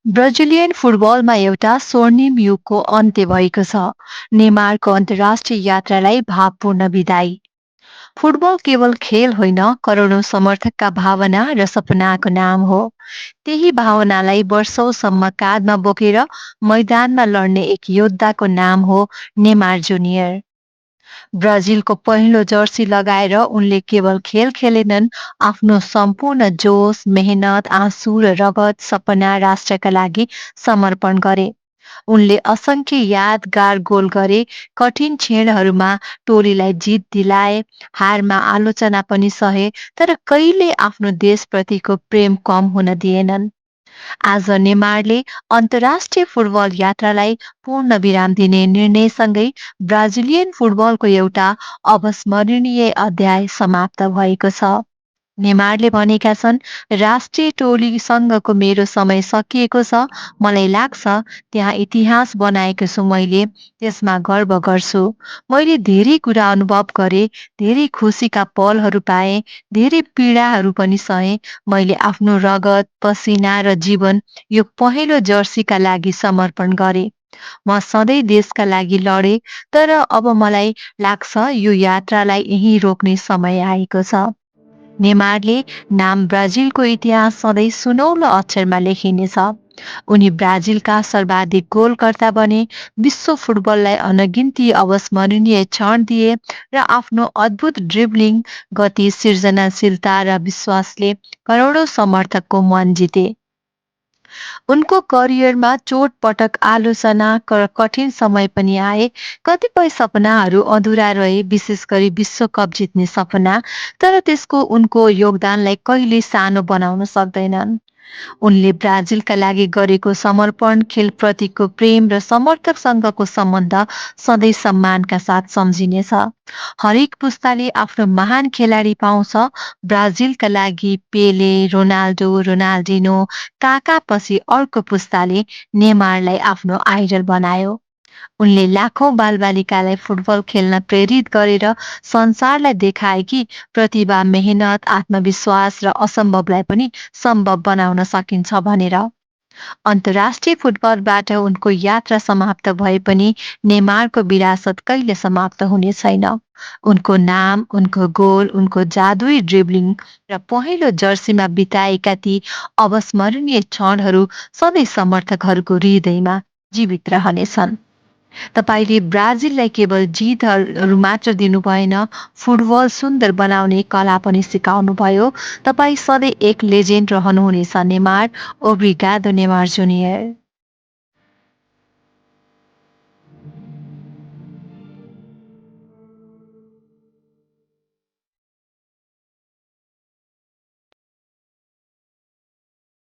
Brazilian फुटबलमा एउटा स्वर्णिम युगको अन्त्य भएको छ। नेमारको अन्तर्राष्ट्रिय यात्रालाई भावपूर्ण विदाई। फुटबल केवल खेल होइन, करोडौं समर्थकका भावना र सपनाको नाम हो। त्यही भावनालाई वर्षौसम्म काँधमा बोकेर मैदानमा लड्ने एक योद्धाको नाम हो नेमार जुनियर। ब्राजिलको पहिलो जर्सी लगाएर उनले केवल खेल खेलेनन्, आफ्नो सम्पूर्ण जोश, मेहनत, आँसु र रगत सपना राष्ट्रका लागि समर्पण गरे। उनले असंख्य यादगार गोल गरे, कठिन क्षणहरूमा टोलीलाई जित दिलाए, हारमा आलोचना पनि सहे, तर कहिले आफ्नो देशप्रतिको प्रेम कम हुन दिएनन्। आज नेमारले अन्तर्राष्ट्रिय फुटबल यात्रालाई पूर्ण विराम दिने निर्णयसँगै ब्राजिलियन फुटबलको एउटा अविस्मरणीय अध्याय समाप्त भएको छ। नेमारले भनेका छन्, राष्ट्रिय टोलीसँगको मेरो समय सकिएको छ। मलाई लाग्छ त्यहाँ इतिहास बनाएको छु मैले, त्यसमा गर्व गर्छु। मैले धेरै कुरा अनुभव गरे, धेरै खुसीका पलहरू पाएँ, धेरै पीडाहरू पनि सहे। मैले आफ्नो रगत, पसिना र जीवन यो पहिलो जर्सीका लागि समर्पण गरे। म सधैँ देशका लागि लडे, तर अब मलाई लाग्छ यो यात्रालाई यहीँ रोक्ने समय आएको छ। नेमारले नाम ब्राजिलको इतिहास सधैँ सुनौलो अक्षरमा लेखिनेछ। उनी ब्राजिलका सर्वाधिक गोलकर्ता बने, विश्व फुटबललाई अनगिन्ती अविस्मरणीय क्षण दिए र आफ्नो अद्भुत ड्रिब्लिङ, गति, सृजनाशीलता र विश्वासले करोडौं समर्थकको मन जिते। उनको करियरमा चोटपटक, आलोचना र कठिन समय पनि आए। कतिपय सपनाहरू अधुरा रहे, विशेष गरी विश्वकप जित्ने सपना, तर त्यसको उनको योगदानलाई कहिल्यै सानो बनाउन सक्दैनन्। उनले ब्राजिलका लागि गरेको समर्पण, खेलप्रतिको प्रेम र समर्थकसँगको सम्बन्ध सधैँ सम्मानका साथ सम्झिनेछ। हरेक पुस्ताले आफ्नो महान खेलाडी पाउँछ। ब्राजिलका लागि पेले, रोनाल्डो, रोनाल्डिनो, काकापछि अर्को पुस्ताले नेमारलाई आफ्नो आइडल बनायो। उनले लाखौं बालबालिकालाई फुटबल खेल्न प्रेरित गरेर संसारलाई देखाए कि प्रतिभा, मेहनत, आत्मविश्वास र असम्भवलाई पनि सम्भव बनाउन सकिन्छ भनेर। अन्तर्राष्ट्रिय फुटबलबाट उनको यात्रा समाप्त भए पनि नेमारको विरासत कहिले समाप्त हुने छैन। उनको नाम, उनको गोल, उनको जादुई ड्रिब्लिङ र पहिलो जर्सीमा बिताएका ती अविस्मरणीय क्षणहरू सधैँ समर्थकहरूको हृदयमा जीवित रहनेछन्। तपाईँले ब्राजिललाई केवल जितहरू मात्र दिनु भएन, फुटबल सुन्दर बनाउने कला पनि सिकाउनु भयो। तपाईँ सधैँ एक लेजेन्ड रहनुहुनेछ नेमार। ओब्रिगादो नेमार जुनियर।